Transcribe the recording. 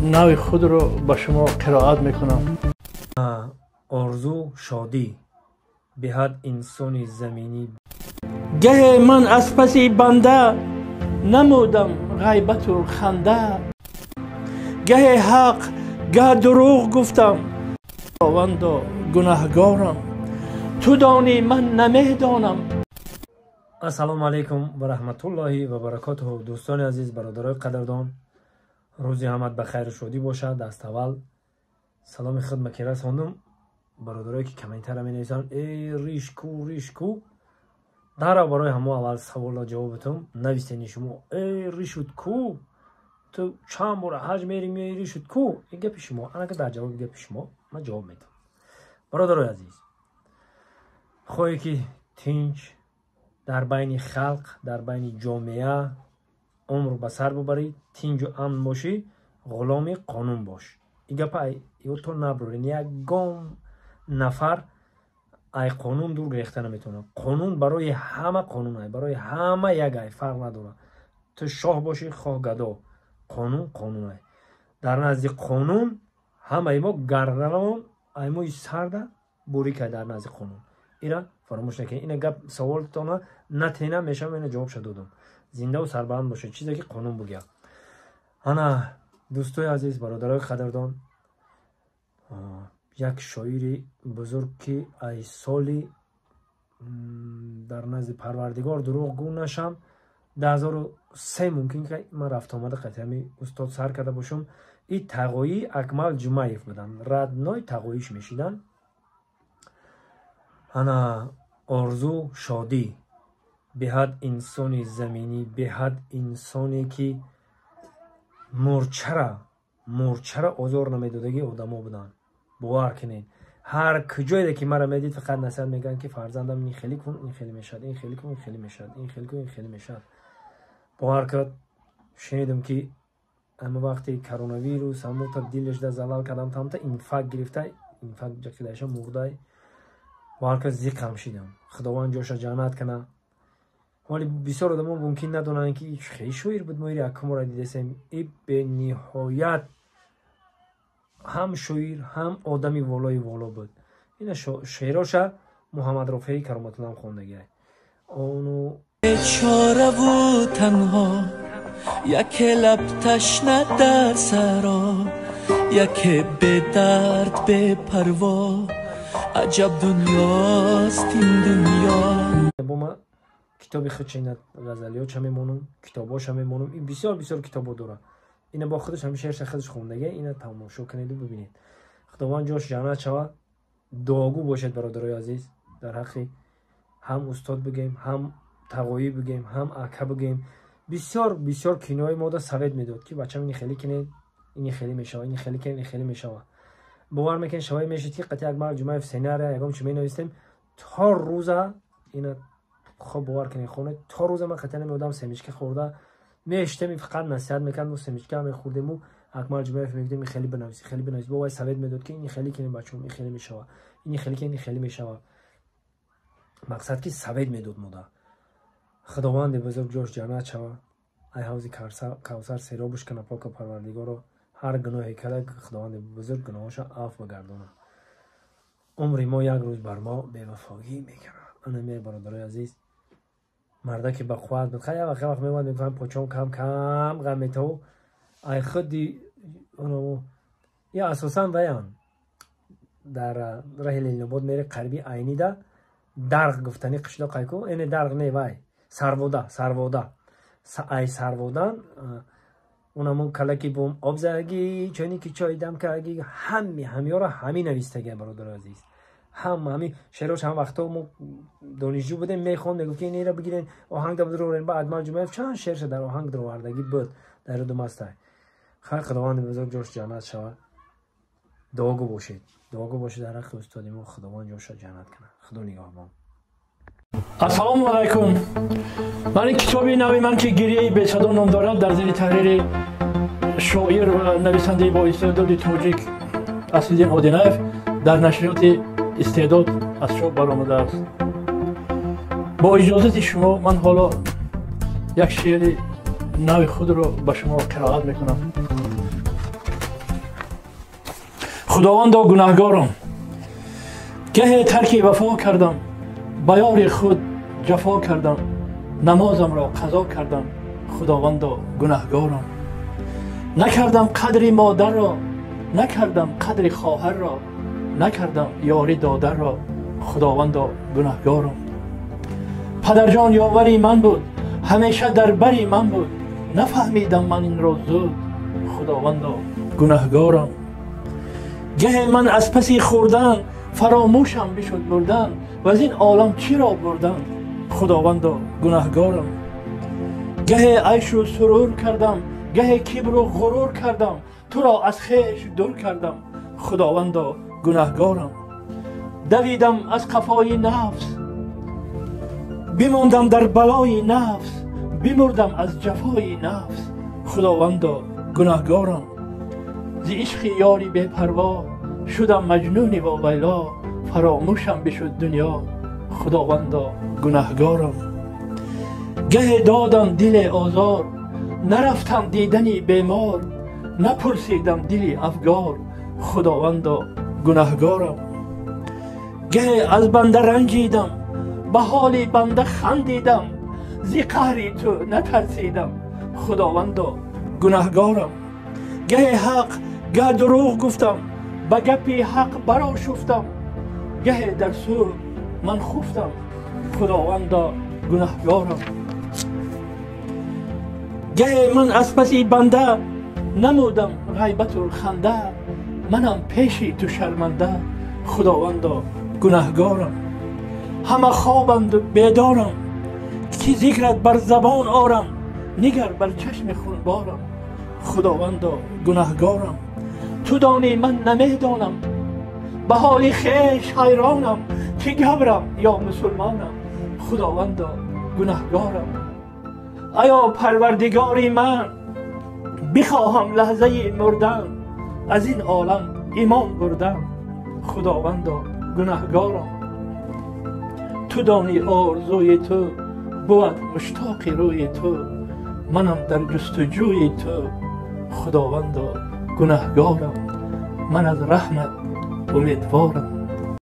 Нави худро ба шумо қироат мекунам. Орзу шодӣ беҳад инсони заминӣ. Гаҳе ман аз паси банда намудам ғайбату ханда, гаҳе ҳақ, гаҳ дурӯғ гуфтам. Худовандо, гунаҳгорам, ту донӣ, ман намедонам. Ассалому алайкум ва раҳматуллоҳи ва баракотуҳу. Дӯстони азиз, бародарои қадрдон, рӯзи ҳамат ба хайру шодӣ бошад. Даставвал саломи худма ки расондум. Бародарое ки комментара менависанд: «Э, риш ку, риш ку?» Дарав барои ҳамо аввал саволро ҷавоб битум. Нависени шумо: «Э, ришут ку? Ту чанд бора ҳаҷ мери, меои, ришут ку?» Ин гапи шумо. Анака дар ҷавоби гапи шумо ман ҷавоб медам. Бародарои азиз, хоҳе ки тинч дар байни халқ, дар байни ҷомеа умр ба сар бубарӣ, тинҷу амн бошӣ, ғуломи қонун бош. Ин гапа ё то набурен. Ягон нафар ай қонун дур гирехта наметавонад. Қонун барои ҳама қонун ай, барои ҳама як ай, фарқ надорад, ту шоҳ бошӣ, хоҳ гадо, қонун қонун ай. Дар назди қонун ҳамаи мо гарданамон аймои сарда бурикай дар назди қонун. Ира фаромӯш накунед. Ина гап саволтона натена мешавам, ина ҷавобша додам. Зиндаву сарбаланд бошед. Чизе ки қонун бугя. Ана, дӯстои азиз, бародарои қадрдон, як шоири бузург, ки ай соли, дар назди Парвардигор дурӯғгӯ нашам, 2003 мумкин ки ман рафтуомада қатъи устод сар карда бошам. И тағоӣ Акмал Ҷумаев буданд, родной тағоиш мешиданд. Ана, орзу шодӣ беҳад инсони заминӣ, беҳад инсоне ки мӯрчара озор намедодагӣ одамо буданд. Бовар кунед, ҳар куҷое ки мара медид, фақат насиҳат мекард, ки фарзандам, ин хеле кун, ин хеле мешавад, ин хеле кун, ин хеле мешавад, ин хеле кун, ин хеле мешавад. Бовар кунед, шунидам, ки ама вақти коронавирус ҳамута дилашда залал кардам, тамта инфаркт гирифта, инфаркт ҷақидаша мурдай. Бовар кунед, зиқам шидам. Худованд ҷоша ҷаннат кана. Вале бисёр одамо мумкин надонанд, ки хеле шоир буд. Мо ири акмора дидесем, и бениҳоят ҳам шоир, ҳам одами волои воло буд. Ина шеъроша Муҳаммадрофеи Кароматуллам хондагиай. Ону бечораву танҳо, яке лаб ташна дар саро, яке бедард, бепарво. Аҷаб дунёст ин дунё. Бо ма китоби худша, ина ғазалиёча мемонам, китобоша мемонам. Ин бисёр бисёр китобо дорад. Ина бо худаш ҳами шеърша худаш хондага. Ина тамошо кунеду бибинед. Худованд ҷош ҷаннат шавад. Дуогӯ бошед, бародарои азиз, дар ҳаққи ҳам устод бигем, ҳам тағоӣ бигем, ҳам ака бигем. Бисёр бисёр кинои мода совет медод, ки бачам, ини хеле кинед, ини хеле мешавад, ини хеле кинед, ини хеле мешавад. Бовар мекунед, шавае мешид, ки қатъи Акмал Ҷумаев сценария ягон чи менавистем, то рӯза ина хоб, бовар кунед, хона то рӯза ман қатъи намеодам. Семечка хӯрда мештем, фақат насиҳат мекард, мо семечка мехӯрдему Акмал Ҷумаев мегуфтем: «Хеле бинависӣ, хеле бинависӣ». Бо вай совет медод, ки ини хеле кинем, бачаҳом, ин хеле мешавад, ини хеле кинем, ин хеле мешавад. Мақсад ки совет медод мода. Худованди бузург ҷош ҷаннат шавад, ай ҳавзи Кавсар серобуш кана. Пока Парвардигоро, ҳар гуноҳе карда, Худованди бузург гуноҳоша афв бигардонад. Умри мо як рӯз бар мо бевафогӣ мекунад. Ана, бародарои азиз, мардаке ба қувват буд. Хай, як вақт меомад, мегуфтам: «Почом кам кам ғам метаву». Ай худи я асосан ваян дар раҳи Ленинобод мере, қариби Айнида, Дарғ гуфтани қишлоқ айку, эне Дарғ не, вай Сарвода, Сарвода, ай Сарводан унамон калаки бум обзагӣ, чойни ки чой дам карги, ҳами ҳамиёро ҳами навистагия. Бародари азиз, ҳама ҳами шеърош ҳам вақто мо донишҷӯ будем, мехонд, мегуфт, ки инро бигирен, оҳанг дарорен. Ба Акмал Ҷумаев чанд шеърша дар оҳанг даровардагӣ буд, дар ёдум ҳастай. Хай, Худованди бузург ҷош ҷаннат шавад. Дуогӯ бошед, дуогӯ бошед дар ҳаққи устоди мо. Худованд ҷоша ҷаннат кунад. Худо нигаҳбон. Ассалому алайкум. Ман ин китоби нави ман, ки «Гирияи бесадо» ном дорад, дар зери таҳрири шоир ва нависандаи боистеъдоди тоҷик Аслиддин Одинаев дар нашриёти «Истеъдод» аз чоп баромадааст. Бо иҷозати шумо ман ҳоло як шеъри нави худро ба шумо қироат мекунам. Худовандо, гунаҳгорам. Гаҳе тарки вафо кардам, ба ёри худ ҷафо кардам, намозамро қазо кардам. Худовандо, гунаҳгорам. Накардам қадри модарро, накардам қадри хоҳарро, накардам ёри додарро. Худовандо, гунаҳгорам. Падарҷон ёвари ман буд, ҳамеша дар бари ман буд, нафаҳмидам ман инро зуд. Худовандо, гунаҳгорам. Гаҳе ман аз паси хӯрдан фаромӯшам бишуд мурдан, ва аз ин олам чиро бурдан? Худовандо, гунаҳгорам. Гаҳе айшу сурур кардам, гаҳе кибру ғурур кардам, туро аз хеш дур кардам. Худовандо, гунаҳгорам. Давидам аз қафои нафс, бимондам дар балои нафс, бимурдам аз ҷафои нафс. Худовандо, гунаҳгорам. Зи ишқи ёри бепарво шудам маҷнуни вовайло, фаромӯшам бишуд дунё. Худовандо, гунаҳгорам. Гаҳе додам диле озор, нарафтам дидани бемор, напурсидам дили афгор. Худовандо, гунаҳгорам. Гаҳе аз банда ранҷидам, ба ҳоли банда хандидам, зи қаҳри ту натарсидам. Худовандо, гунаҳгорам. Гаҳе ҳақ, гаҳ дурӯғ гуфтам, ба гапи ҳақ барошуфтам, гаҳе дар сур ман хуфтам. Худовандо, гунаҳгорам. Гаҳе ман аз паси банда намудам ғайбату ханда, манам пеши ту шарманда. Худовандо, гунаҳгорам. Ҳама хобанду бедорам, ки зикрат бар забон орам, нигар бар чашми хунборам. Худовандо, гунаҳгорам. Ту донӣ, ман намедонам, ба ҳоли хеш ҳайронам, ки габрам ё мусулмонам. Худовандо, гунаҳгорам. Аё парвардигори ман, бихоҳам лаҳзаи мурдан, аз ин олам имон бурдан. Худовандо, гунаҳгорам. Ту донӣ, орзуи ту бувад муштоқи рӯи ту, манам дар ҷустуҷӯи ту. Худовандо, гунаҳгорам. Ман аз раҳмат умедворам.